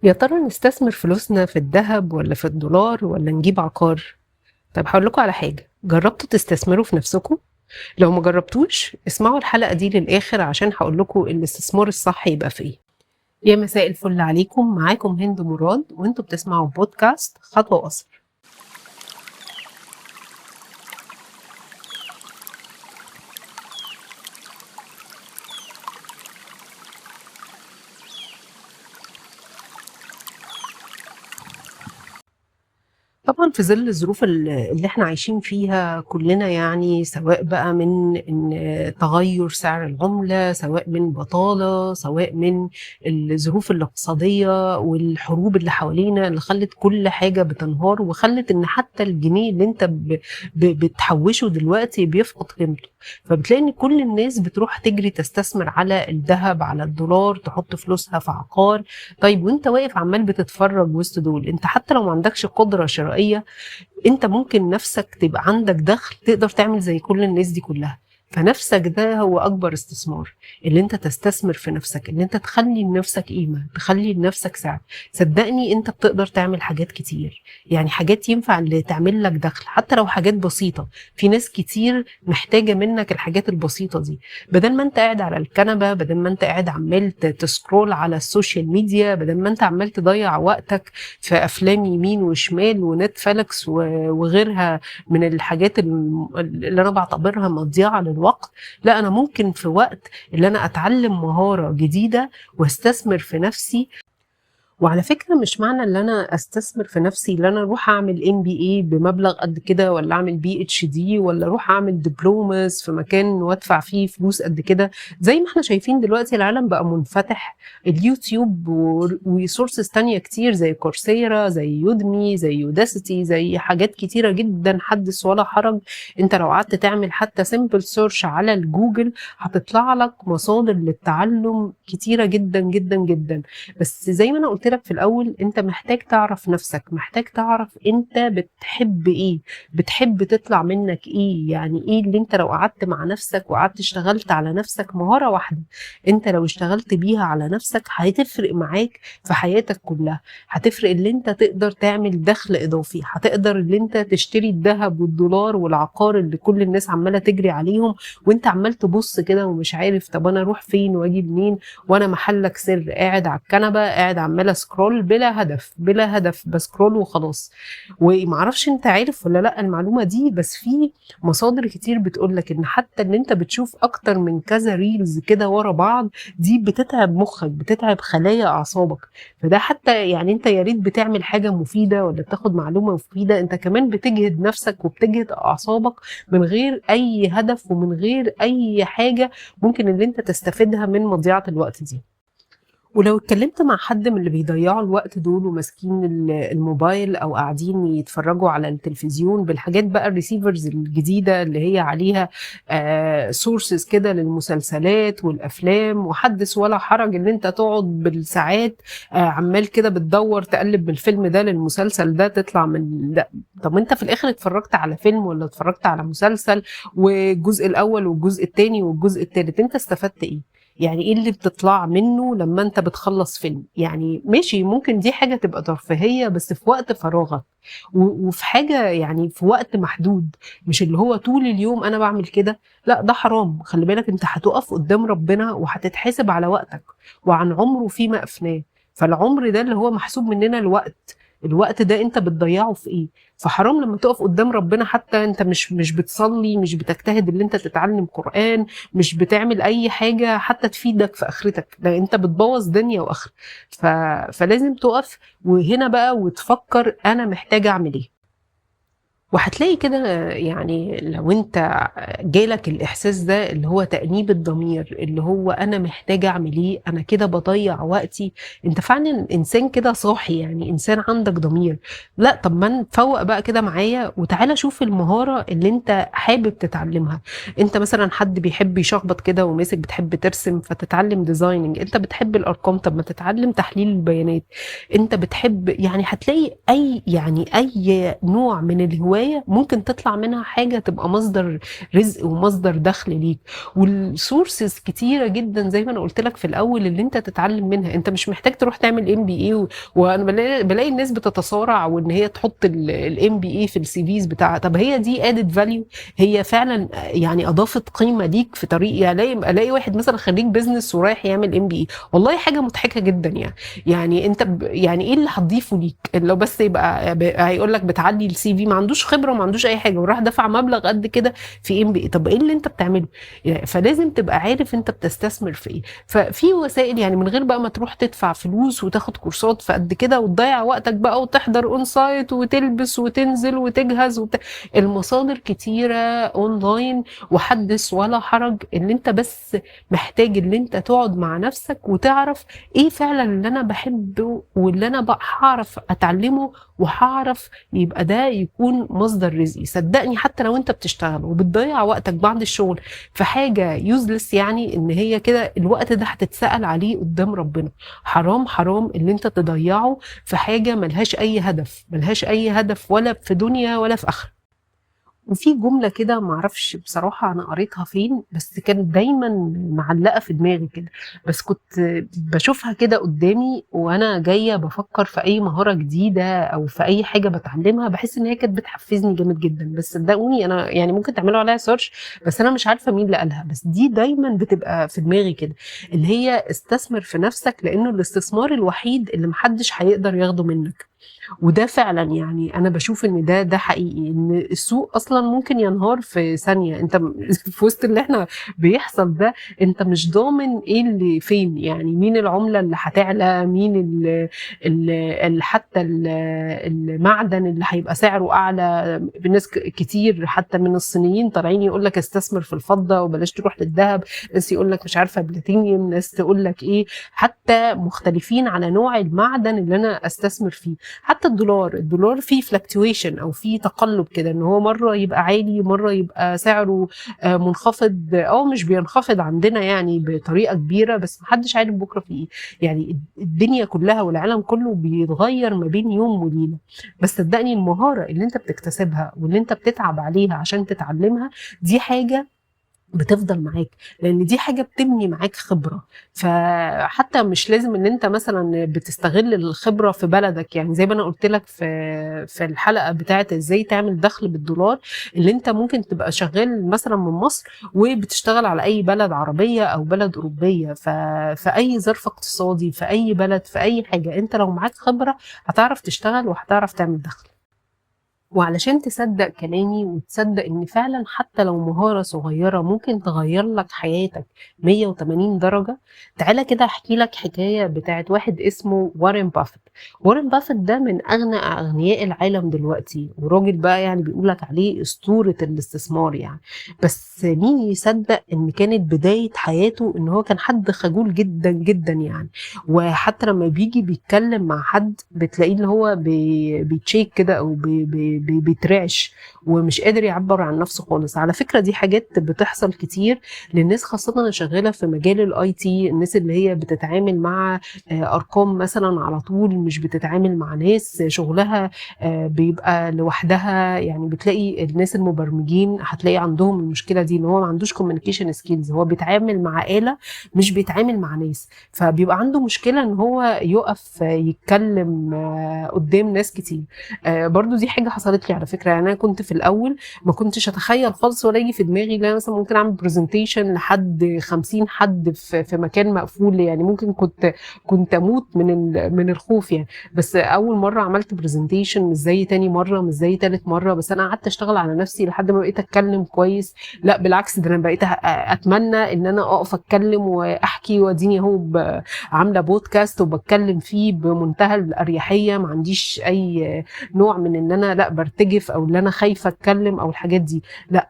يا ترى نستثمر فلوسنا في الذهب ولا في الدولار ولا نجيب عقار؟ طب هقول لكم على حاجة، جربتوا تستثمروا في نفسكم؟ لو ما جربتوش اسمعوا الحلقة دي للآخر عشان هقول لكم الاستثمار الصح يبقى في ايه. يا مساء الفل عليكم، معاكم هند مراد وانتوا بتسمعوا بودكاست خطوة وأثر. طبعا في ظل الظروف اللي احنا عايشين فيها كلنا، يعني سواء بقى من إن تغير سعر العملة، سواء من بطالة، سواء من الظروف الاقتصادية والحروب اللي حوالينا اللي خلت كل حاجة بتنهار، وخلت إن حتى الجنيه اللي انت بتحوشه دلوقتي بيفقد قيمته. فبتلاقي إن كل الناس بتروح تجري تستثمر على الذهب، على الدولار، تحط فلوسها في عقار. طيب وانت واقف عمال بتتفرج وسط دول، انت حتى لو ما عندكش قدرة شرائية، انت ممكن نفسك تبقى عندك دخل تقدر تعمل زي كل الناس دي كلها. فنفسك ده هو أكبر استثمار، اللي انت تستثمر في نفسك، اللي انت تخلي لنفسك قيمة، تخلي لنفسك سعر. صدقني انت بتقدر تعمل حاجات كتير، يعني حاجات ينفع اللي تعمل لك دخل حتى لو حاجات بسيطة. في ناس كتير محتاجة منك الحاجات البسيطة دي، بدل ما انت قاعد على الكنبة، بدل ما انت قاعد عمال ت scroll على ال social media، بدل ما انت عمال تضيع وقتك في أفلام يمين وشمال ونتفليكس وغيرها من الحاجات اللي أنا بعتبرها مضيعة للوقت. لا، أنا ممكن في وقت اللي أنا أتعلم مهارة جديدة واستثمر في نفسي. وعلى فكرة مش معنى اللي أنا أستثمر في نفسي اللي أنا أروح أعمل MBA بمبلغ قد كده، ولا أعمل PhD، ولا أروح أعمل diplomas في مكان وأدفع فيه فلوس قد كده. زي ما احنا شايفين دلوقتي العالم بقى منفتح، اليوتيوب و sources تانية كتير زي كورسيرا، زي يودمي، زي يوداسيتي، زي حاجات كتيرة جدا حدث ولا حرج. انت لو قعدت تعمل حتى simple search على الجوجل هتطلع لك مصادر للتعلم كتيرة جدا جدا جدا. بس زي ما أنا قلت لك في الأول، أنت محتاج تعرف نفسك، محتاج تعرف أنت بتحب إيه، بتحب تطلع منك إيه، يعني إيه اللي أنت لو قعدت مع نفسك وقعدت اشتغلت على نفسك مهارة واحدة أنت لو اشتغلت بيها على نفسك هتفرق معاك في حياتك كلها. هتفرق اللي أنت تقدر تعمل دخل إضافي، هتقدر اللي أنت تشتري الذهب والدولار والعقار اللي كل الناس عمالة تجري عليهم وأنت عمال تبص كده ومش عارف طب أنا أروح فين وأجي منين، وأنا محلك سر قاعد على الكنبة قاعد عمال scroll بلا هدف، بلا هدف، ب scroll وخلاص. ومعرفش انت عارف ولا لا المعلومة دي، بس في مصادر كتير بتقولك ان حتى ان انت بتشوف اكتر من كذا reels كده ورا بعض دي بتتعب مخك، بتتعب خلايا اعصابك. فده حتى يعني انت يا ريت بتعمل حاجة مفيدة ولا بتاخد معلومة مفيدة، انت كمان بتجهد نفسك وبتجهد اعصابك من غير اي هدف ومن غير اي حاجة ممكن ان انت تستفيدها من مضيعة الوقت دي. ولو اتكلمت مع حد من اللي بيضيعوا الوقت دول وماسكين الموبايل او قاعدين يتفرجوا على التلفزيون بالحاجات بقى ال receivers الجديدة اللي هي عليها sources كده للمسلسلات والافلام، وحدث ولا حرج ان انت تقعد بالساعات عمال كده بتدور تقلب من الفيلم ده للمسلسل ده تطلع من ده. طب انت في الاخر اتفرجت على فيلم ولا اتفرجت على مسلسل والجزء الاول والجزء الثاني والجزء الثالث، انت استفدت ايه؟ يعني ايه اللي بتطلع منه لما انت بتخلص فيلم؟ يعني ماشي، ممكن دي حاجة تبقى ترفيهية بس في وقت فراغك وفي حاجة يعني في وقت محدود، مش اللي هو طول اليوم انا بعمل كده. لا، ده حرام. خلي بالك انت هتقف قدام ربنا وهتتحاسب على وقتك وعن عمره فيما افناه. فالعمر ده اللي هو محسوب مننا الوقت، الوقت ده انت بتضيعه في ايه؟ فحرام لما تقف قدام ربنا حتى انت مش بتصلي، مش بتجتهد اللي انت تتعلم قرآن، مش بتعمل اي حاجة حتى تفيدك في اخرتك، ده انت بتبوظ دنيا واخرة. فلازم تقف وهنا بقى وتفكر انا محتاج اعمل ايه. وهتلاقي كده يعني لو انت جالك الاحساس ده اللي هو تأنيب الضمير، اللي هو انا محتاج اعمل ايه، انا كده بضيع وقتي، انت فعلا انسان كده صاحي، يعني انسان عندك ضمير. لا، طب ما نفوق بقى كده معايا وتعالى شوف المهارة اللي انت حابب تتعلمها. انت مثلا حد بيحب يشخبط كده وماسك، بتحب ترسم فتتعلم designing، انت بتحب الارقام طب ما تتعلم تحليل البيانات، انت بتحب يعني هتلاقي اي نوع من الهواية هواية ممكن تطلع منها حاجة تبقى مصدر رزق ومصدر دخل ليك. وال sources كتيرة جدا زي ما انا قلت لك في الاول اللي انت تتعلم منها. انت مش محتاج تروح تعمل MBA، وانا بلاقي الناس بتتصارع وان هي تحط ال MBA في ال CVs بتاعها. طب هي دي added value؟ هي فعلا يعني اضافت قيمة ليك في طريق؟ الاقي واحد مثلا خريج business ورايح يعمل MBA، والله حاجة مضحكة جدا. يعني انت يعني ايه اللي هتضيفه ليك؟ لو بس يبقى هيقول لك بتعلي ال CV، ما عندوش خبره وما عندوش اي حاجة، وراح دفع مبلغ قد كده في MBA. طب ايه اللي انت بتعمله؟ يعني فلازم تبقى عارف انت بتستثمر في ايه. ففي وسائل يعني من غير بقى ما تروح تدفع فلوس وتاخد كورسات في قد كده وتضيع وقتك بقى وتحضر on site وتلبس وتنزل وتجهز المصادر كتيرة اونلاين وحدث ولا حرج. اللي انت بس محتاج اللي انت تقعد مع نفسك وتعرف ايه فعلا اللي انا بحبه واللي انا بقى هعرف اتعلمه وهعرف يبقى ده يكون مصدر رزقي. صدقني حتى لو انت بتشتغل وبتضيع وقتك بعد الشغل في حاجة useless، يعني ان هي كده الوقت ده هتتسأل عليه قدام ربنا. حرام حرام اللي انت تضيعه في حاجة ملهاش اي هدف، ملهاش اي هدف ولا في دنيا ولا في اخره. وفي جملة كده معرفش بصراحة أنا قريتها فين، بس كانت دايما معلقة في دماغي كده، بس كنت بشوفها كده قدامي وأنا جاية بفكر في أي مهارة جديدة أو في أي حاجة بتعلمها، بحس إن هي كانت بتحفزني جامد جدا. بس صدقوني أنا يعني ممكن تعملوا عليها search، بس أنا مش عارفة مين اللي قالها، بس دي دايما بتبقى في دماغي كده، اللي هي استثمر في نفسك لأنه الاستثمار الوحيد اللي محدش هيقدر ياخده منك. وده فعلا يعني انا بشوف ان ده حقيقي، ان السوق اصلا ممكن ينهار في ثانية. انت في وسط اللي احنا بيحصل ده انت مش ضامن ايه اللي فين، يعني مين العملة اللي هتعلى، مين ال حتى المعدن اللي هيبقى سعره اعلى. ناس كتير حتى من الصينيين طالعين يقول لك استثمر في الفضة وبلاش تروح للذهب، ناس يقول لك مش عارفه بلاتينيوم، ناس تقول لك ايه، حتى مختلفين على نوع المعدن اللي انا استثمر فيه. حتى الدولار فيه fluctuation او فيه تقلب كده، ان هو مرة يبقى عالي مرة يبقى سعره منخفض، او مش بينخفض عندنا يعني بطريقة كبيرة، بس محدش عارف بكره في ايه. يعني الدنيا كلها والعالم كله بيتغير ما بين يوم وليلة. بس صدقني المهارة اللي انت بتكتسبها واللي انت بتتعب عليها عشان تتعلمها دي حاجة بتفضل معاك، لان دي حاجة بتبني معاك خبره. فحتى مش لازم ان انت مثلا بتستغل الخبرة في بلدك، يعني زي ما انا قلت لك في الحلقة بتاعه ازاي تعمل دخل بالدولار، اللي انت ممكن تبقى شغال مثلا من مصر وبتشتغل على اي بلد عربية او بلد اوروبية، في اي ظرف اقتصادي في اي بلد في اي حاجة، انت لو معاك خبره هتعرف تشتغل وهتعرف تعمل دخل. وعلشان تصدق كلامي وتصدق ان فعلا حتى لو مهارة صغيرة ممكن تغير لك حياتك 180 درجة، تعالى كده احكي لك حكاية بتاعت واحد اسمه وارن بافيت. وارن بافيت ده من اغنى اغنياء العالم دلوقتي، وراجل بقى يعني بيقولك عليه اسطورة الاستثمار يعني. بس مين يصدق ان كانت بداية حياته ان هو كان حد خجول جدا جدا يعني، وحتى لما بيجي بيتكلم مع حد بتلاقيه اللي هو بي shake كده او بي بي بيترعش ومش قادر يعبر عن نفسه خالص. على فكرة دي حاجات بتحصل كتير للناس، خاصة اللي شغالة في مجال ال IT، الناس اللي هي بتتعامل مع ارقام مثلا على طول، مش بتتعامل مع ناس، شغلها بيبقى لوحدها. يعني بتلاقي الناس المبرمجين هتلاقي عندهم المشكلة دي، ان هو ما عندوش communication skills، هو بيتعامل مع آلة مش بيتعامل مع ناس، فبيبقى عنده مشكلة ان هو يقف يتكلم قدام ناس كتير. برضو دي حاجة حصلت لي على فكرة، يعني انا كنت في الاول ما كنتش اتخيل خالص ولا يجي في دماغي ان انا مثلا ممكن اعمل presentation لحد 50 حد في مكان مقفول، يعني ممكن كنت اموت من الخوف يعني. بس اول مرة عملت presentation مش زي تاني مرة، مش زي تالت مرة، بس انا قعدت اشتغل على نفسي لحد ما بقيت اتكلم كويس. لا بالعكس، ده انا بقيت اتمنى ان انا اقف اتكلم واحكي، واديني اهو عامله بودكاست وبتكلم فيه بمنتهى الاريحيه، ما عنديش اي نوع من ان انا لا برتجف او ان انا خايفة اتكلم او الحاجات دي، لا.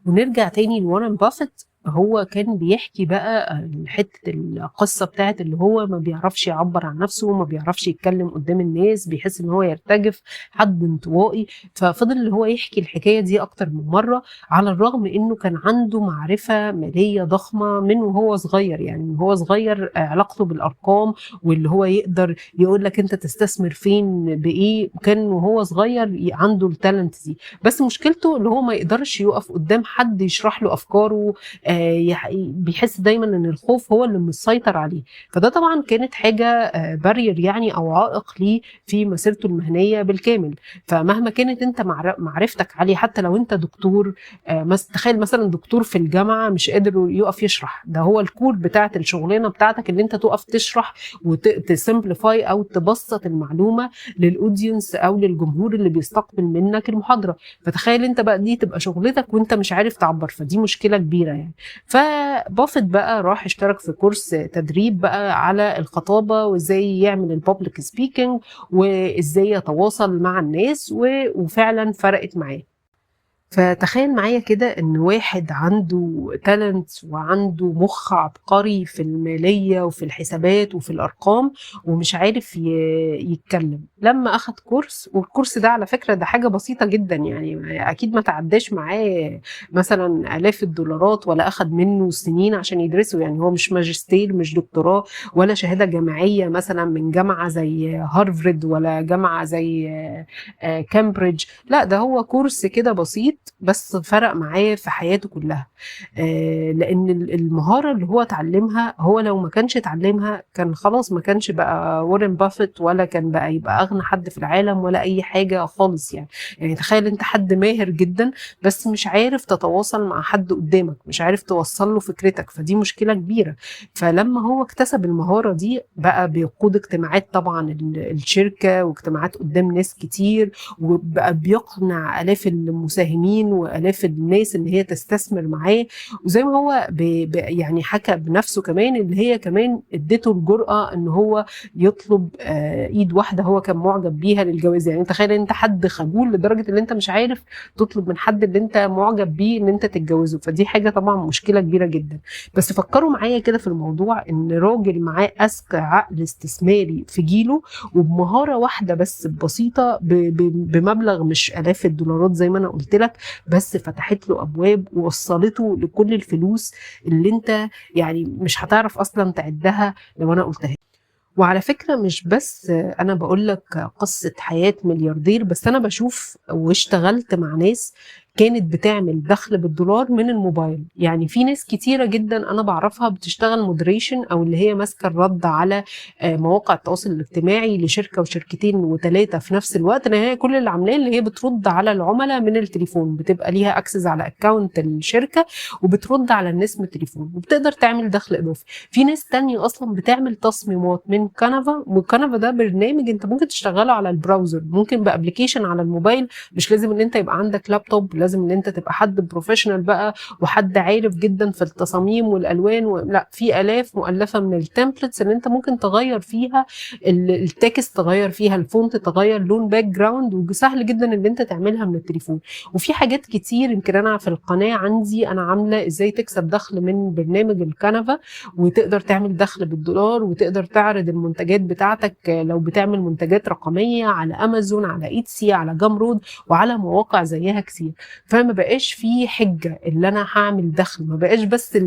ونرجع تاني لوارن بافيت. هو كان بيحكي بقى حتة القصة بتاعت اللي هو ما بيعرفش يعبر عن نفسه، ما بيعرفش يتكلم قدام الناس، بيحس ان هو يرتجف، حد انطوائي. ففضل اللي هو يحكي الحكاية دي اكتر من مرة، على الرغم انه كان عنده معرفة مالية ضخمة من وهو صغير. يعني من وهو صغير علاقته بالارقام، واللي هو يقدر يقول لك انت تستثمر فين بايه، كان وهو صغير عنده ال talent دي. بس مشكلته اللي هو ما يقدرش يقف قدام حد يشرح له افكاره، بيحس دايما ان الخوف هو اللي مسيطر عليه. فده طبعا كانت حاجة barrier يعني او عائق ليه في مسيرته المهنية بالكامل. فمهما كانت انت معرفتك عالية، حتى لو انت دكتور، تخيل مثلا دكتور في الجامعة مش قادر يقف يشرح، ده هو ال core بتاعت الشغلانة بتاعتك ان انت تقف تشرح وت simplify او تبسط المعلومة لل audience او للجمهور اللي بيستقبل منك المحاضرة. فتخيل انت بقى دي تبقى شغلتك وانت مش عارف تعبر، فدي مشكلة كبيرة يعني. فبافت بقى راح اشترك في كورس تدريب بقى على الخطابة، وازاي يعمل ال public speaking، وازاي يتواصل مع الناس، وفعلا فرقت معاه. فتخيل معايا كده ان واحد عنده talent وعنده مخ عبقري في المالية وفي الحسابات وفي الارقام، ومش عارف يتكلم. لما اخد كورس، والكورس ده على فكرة ده حاجة بسيطة جدا، يعني اكيد ما تعداش معاه مثلا الاف الدولارات ولا اخد منه سنين عشان يدرسه، يعني هو مش ماجستير مش دكتوراه ولا شهادة جامعية مثلا من جامعة زي هارفرد ولا جامعة زي كامبريدج، لا ده هو كورس كده بسيط بس فرق معاه في حياته كلها. لان المهارة اللي هو اتعلمها، هو لو ما كانش اتعلمها كان خلاص ما كانش بقى وارن بافيت، ولا كان بقى يبقى اغنى حد في العالم ولا اي حاجة خالص. يعني تخيل انت حد ماهر جدا بس مش عارف تتواصل مع حد قدامك، مش عارف توصل له فكرتك، فدي مشكلة كبيرة. فلما هو اكتسب المهارة دي بقى بيقود اجتماعات طبعا الشركة، واجتماعات قدام ناس كتير، وبقى بيقنع آلاف المساهمين وآلاف الناس إن هي تستثمر معاه. وزي ما هو يعني حكى بنفسه كمان اللي هي كمان اديته الجرأة إن هو يطلب إيد واحدة هو كان معجب بيها للجواز. يعني تخيل إن أنت حد خجول لدرجة إن أنت مش عارف تطلب من حد اللي أنت معجب بيه إن أنت تتجوزه، فدي حاجة طبعا مشكلة كبيرة جدا. بس فكروا معايا كده في الموضوع، إن راجل معاه أذكى عقل استثماري في جيله، وبمهارة واحدة بس بسيطة بمبلغ مش آلاف الدولارات زي ما أنا قلت لك، بس فتحت له أبواب ووصلته لكل الفلوس اللي أنت يعني مش هتعرف أصلا تعدها لو أنا قلتها. وعلى فكرة مش بس أنا بقول لك قصة حياة ملياردير، بس أنا بشوف واشتغلت مع ناس كانت بتعمل دخل بالدولار من الموبايل. يعني في ناس كتيرة جدا أنا بعرفها بتشتغل moderation، أو اللي هي ماسكة الرد على مواقع التواصل الاجتماعي لشركة وشركتين وثلاثة في نفس الوقت، لأن هي كل اللي عاملاه اللي هي بترد على العملاء من التليفون، بتبقى ليها access على account الشركة وبترد على الناس من التليفون، وبتقدر تعمل دخل إضافي. في ناس تانية أصلا بتعمل تصميمات من Canva، و Canva ده برنامج أنت ممكن تشتغله على ال browser، ممكن ب application على الموبايل، مش لازم إن أنت يبقى عندك لابتوب، لازم ان انت تبقى حد professional بقى وحد عارف جدا في التصاميم والالوان لا، في الاف مؤلفه من ال templates اللي انت ممكن تغير فيها ال text، تغير فيها ال font، تغير لون background، وسهل جدا ان انت تعملها من التليفون. وفي حاجات كتير، يمكن انا في القناة عندي انا عامله ازاي تكسب دخل من برنامج ال Canva، وتقدر تعمل دخل بالدولار، وتقدر تعرض المنتجات بتاعتك لو بتعمل منتجات رقمية على امازون، على Etsy، على Gumroad، وعلى مواقع زيها كتير. فما بقاش في حجة اللي أنا هعمل دخل، ما بقاش بس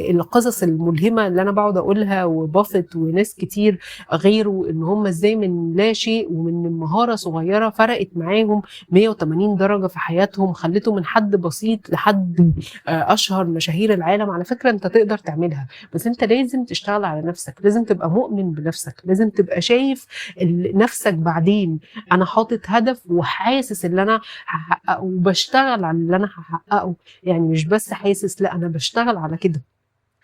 القصص الملهمة اللي أنا بقعد أقولها وبافت وناس كتير غيره، إن هم إزاي من لا شيء ومن مهارة صغيرة فرقت معاهم 180 درجة في حياتهم، خلته من حد بسيط لحد أشهر مشاهير العالم. على فكرة أنت تقدر تعملها، بس أنت لازم تشتغل على نفسك، لازم تبقى مؤمن بنفسك، لازم تبقى شايف نفسك بعدين. أنا حاطط هدف وحاسس إن أنا هحققه وبشتغل على اللي أنا هحققه، يعني مش بس حاسس، لا أنا بشتغل على كده.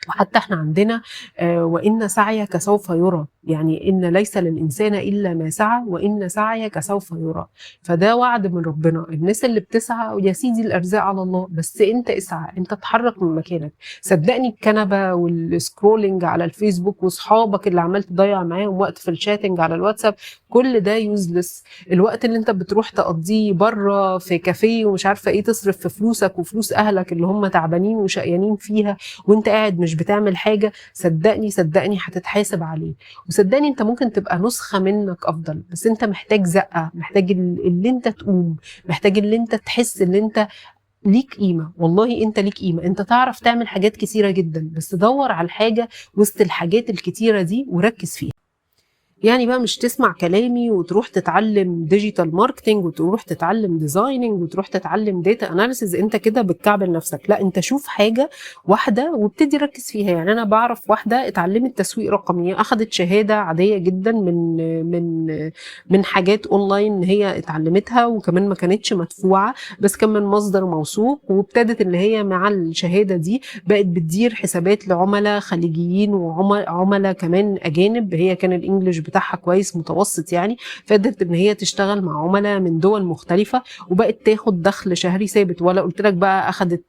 وحتى احنا عندنا وإن سعيك سوف يرى، يعني إن ليس للإنسان إلا ما سعى وإن سعيك سوف يرى. فده وعد من ربنا. الناس اللي بتسعى يا سيدي الأرزاق على الله، بس أنت اسعى، أنت اتحرك من مكانك. صدقني الكنبة وال scrolling على الفيسبوك وصحابك اللي عمال تضيع معاهم وقت في ال chatting على الواتساب، كل ده useless. الوقت اللي انت بتروح تقضيه بره في كافيه ومش عارفه ايه، تصرف في فلوسك وفلوس اهلك اللي هم تعبانين وشقيانين فيها وانت قاعد مش بتعمل حاجة، صدقني صدقني هتتحاسب عليه. وصدقني انت ممكن تبقى نسخه منك افضل، بس انت محتاج زقه، محتاج اللي انت تقوم، محتاج اللي انت تحس اللي انت ليك قيمة. والله انت ليك قيمة، انت تعرف تعمل حاجات كتيرة جدا، بس دور على الحاجة وسط الحاجات الكتيرة دي وركز فيها. يعني بقى مش تسمع كلامي وتروح تتعلم digital marketing وتروح تتعلم designing وتروح تتعلم data analysis، انت كده بتكعبل نفسك. لا، انت شوف حاجة واحدة وابتدي ركز فيها. يعني انا بعرف واحدة اتعلمت تسويق رقمي، اخدت شهادة عادية جدا من حاجات اونلاين هي اتعلمتها، وكمان ما كانتش مدفوعة بس كان من مصدر موثوق، وابتدت اللي هي مع الشهادة دي بقت بتدير حسابات لعملاء خليجيين وعملاء كمان اجانب. هي كان ال English بتاعها كويس متوسط يعني، فقدرت ان هي تشتغل مع عملاء من دول مختلفة وبقت تاخد دخل شهري ثابت. ولا قلت لك بقى اخدت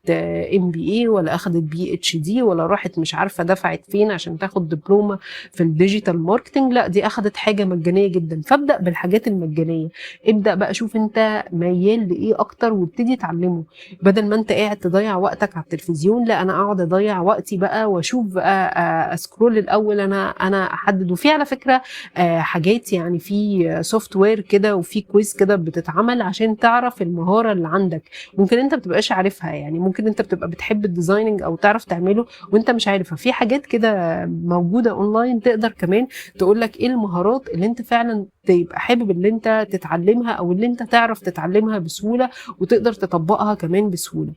MBA ولا اخدت PhD ولا راحت مش عارفه دفعت فين عشان تاخد دبلومه في ال digital marketing، لا دي اخدت حاجة مجانية جدا. فابدا بالحاجات المجانية، ابدا بقى شوف انت ميال لايه اكتر وابتدي اتعلمه، بدل ما انت قاعد تضيع وقتك على التلفزيون. لا، انا اقعد اضيع وقتي بقى واشوف بقى ا scroll الاول، انا احدد. وفي على فكرة حاجات يعني في software كده وفي quiz كده بتتعمل عشان تعرف المهارة اللي عندك، ممكن انت ما بتبقاش عارفها. يعني ممكن انت بتبقى بتحب ال designing او تعرف تعمله وانت مش عارفها. في حاجات كده موجودة اونلاين تقدر كمان تقول لك ايه المهارات اللي انت فعلا تبقى حابب اللي انت تتعلمها او اللي انت تعرف تتعلمها بسهولة وتقدر تطبقها كمان بسهولة.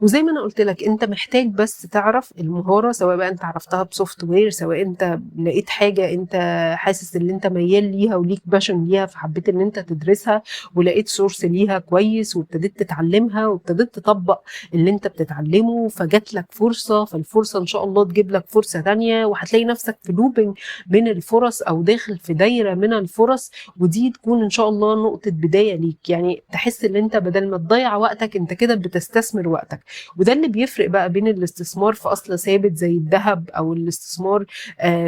وزي ما انا قلت لك انت محتاج بس تعرف المهارة، سواء بقى انت عرفتها ب software، سواء انت لقيت حاجة انت حاسس ان انت ميال ليها وليك passion ليها فحبيت ان انت تدرسها ولقيت source ليها كويس وابتديت تتعلمها وابتديت تطبق اللي انت بتتعلمه، فجات لك فرصة، فالفرصه ان شاء الله تجيب لك فرصة تانية، وهتلاقي نفسك في looping بين الفرص او داخل في دايرة من الفرص، ودي تكون ان شاء الله نقطة بداية ليك. يعني تحس ان انت بدل ما تضيع وقتك انت كده بتستثمر وقتك. وده اللي بيفرق بقى بين الاستثمار في اصل ثابت زي الذهب او الاستثمار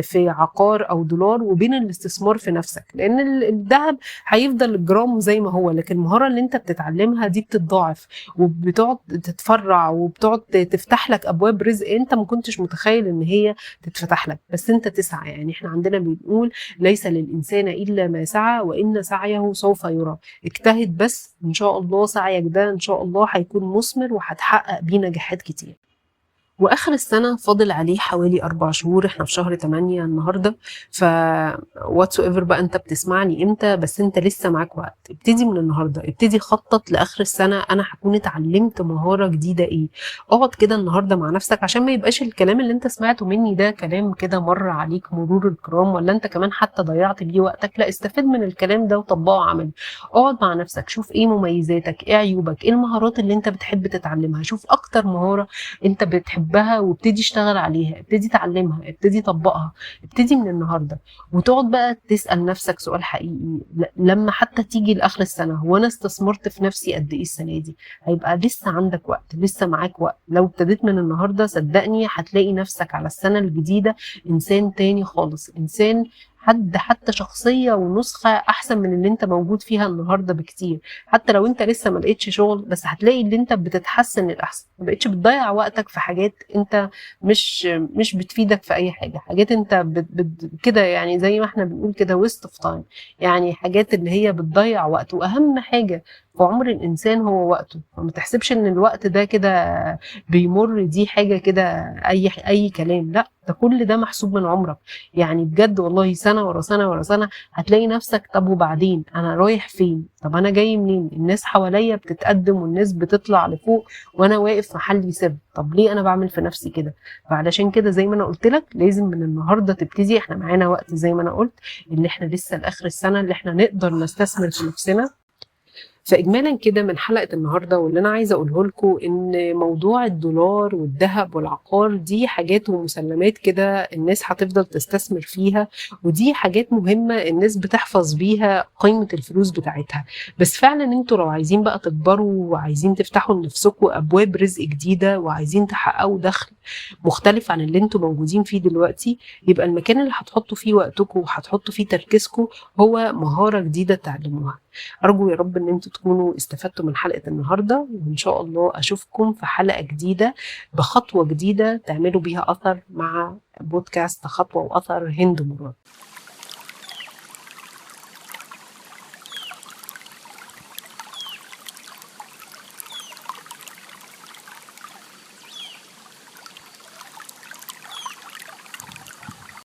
في عقار او دولار، وبين الاستثمار في نفسك. لان الذهب هيفضل الجرام زي ما هو، لكن المهارة اللي انت بتتعلمها دي بتتضاعف وبتقعد تتفرع وبتقعد تفتح لك ابواب رزق انت ما كنتش متخيل ان هي تتفتح لك، بس انت تسعى. يعني احنا عندنا بنقول ليس للانسان الا ما سعى وان سعيه سوف يرى. اجتهد بس، ان شاء الله سعيك ده ان شاء الله هيكون مثمر وهتحقق بيه نجاحات كتير. واخر السنة فاضل عليه حوالي 4 شهور، احنا في شهر 8 النهارده، ف whatsoever بقى انت بتسمعني امتى، بس انت لسه معاك وقت. ابتدي من النهارده، ابتدي خطط لاخر السنة انا هكون اتعلمت مهارة جديدة ايه. اقعد كده النهارده مع نفسك عشان ما يبقاش الكلام اللي انت سمعته مني ده كلام كده مر عليك مرور الكرام، ولا انت كمان حتى ضيعت بيه وقتك. لا، استفيد من الكلام ده وطبقه عملي. اقعد مع نفسك، شوف ايه مميزاتك، ايه عيوبك، ايه المهارات اللي انت بتحب تتعلمها، شوف اكتر مهارة انت بتحبها وابتدي اشتغل عليها، ابتدي اتعلمها، ابتدي طبقها، ابتدي من النهارده. وتقعد بقى تسأل نفسك سؤال حقيقي لما حتى تيجي لاخر السنة، هو انا استثمرت في نفسي قد ايه السنة دي؟ هيبقى لسه عندك وقت، لسه معاك وقت. لو ابتديت من النهارده صدقني هتلاقي نفسك على السنة الجديدة انسان تاني خالص، انسان حد حتى شخصية ونسخة أحسن من اللي أنت موجود فيها النهاردة بكتير. حتى لو أنت لسه ما لقيتش شغل، بس هتلاقي اللي أنت بتتحسن للأحسن، ما بقتش بتضيع وقتك في حاجات أنت مش بتفيدك في أي حاجة، حاجات أنت كده يعني زي ما احنا بنقول كده waste of time، يعني حاجات اللي هي بتضيع وقت. وأهم حاجة في عمر الإنسان هو وقته، فما تحسبش إن الوقت ده كده بيمر، دي حاجة كده أي كلام، لا ده كل ده محسوب من عمرك. يعني بجد والله سنة ورا سنة ورا سنة هتلاقي نفسك طب وبعدين أنا رايح فين؟ طب أنا جاي منين؟ الناس حواليا بتتقدم والناس بتطلع لفوق وأنا واقف محلي سر، طب ليه أنا بعمل في نفسي كده؟ فعلشان كده زي ما أنا قلت لك لازم من النهاردة تبتدي. إحنا معانا وقت زي ما أنا قلت اللي إحنا لسه لآخر السنة اللي إحنا نقدر نستثمر في نفسنا. فإجمالا كده من حلقة النهاردة، واللي أنا عايزة أقوله لكم إن موضوع الدولار والذهب والعقار دي حاجات ومسلمات كده الناس هتفضل تستثمر فيها، ودي حاجات مهمة الناس بتحفظ بيها قيمة الفلوس بتاعتها. بس فعلا انتوا لو عايزين بقى تكبروا وعايزين تفتحوا لنفسكم أبواب رزق جديدة وعايزين تحققوا دخل مختلف عن اللي انتوا موجودين فيه دلوقتي، يبقى المكان اللي هتحطوا فيه وقتكم وهتحطوا فيه تركيزكم هو مهارة جديدة تعلموها. أرجو يا رب إن انتوا تكونوا استفدتوا من حلقة النهاردة، وإن شاء الله أشوفكم في حلقة جديدة بخطوة جديدة تعملوا بيها أثر مع بودكاست خطوة وأثر هند مراد.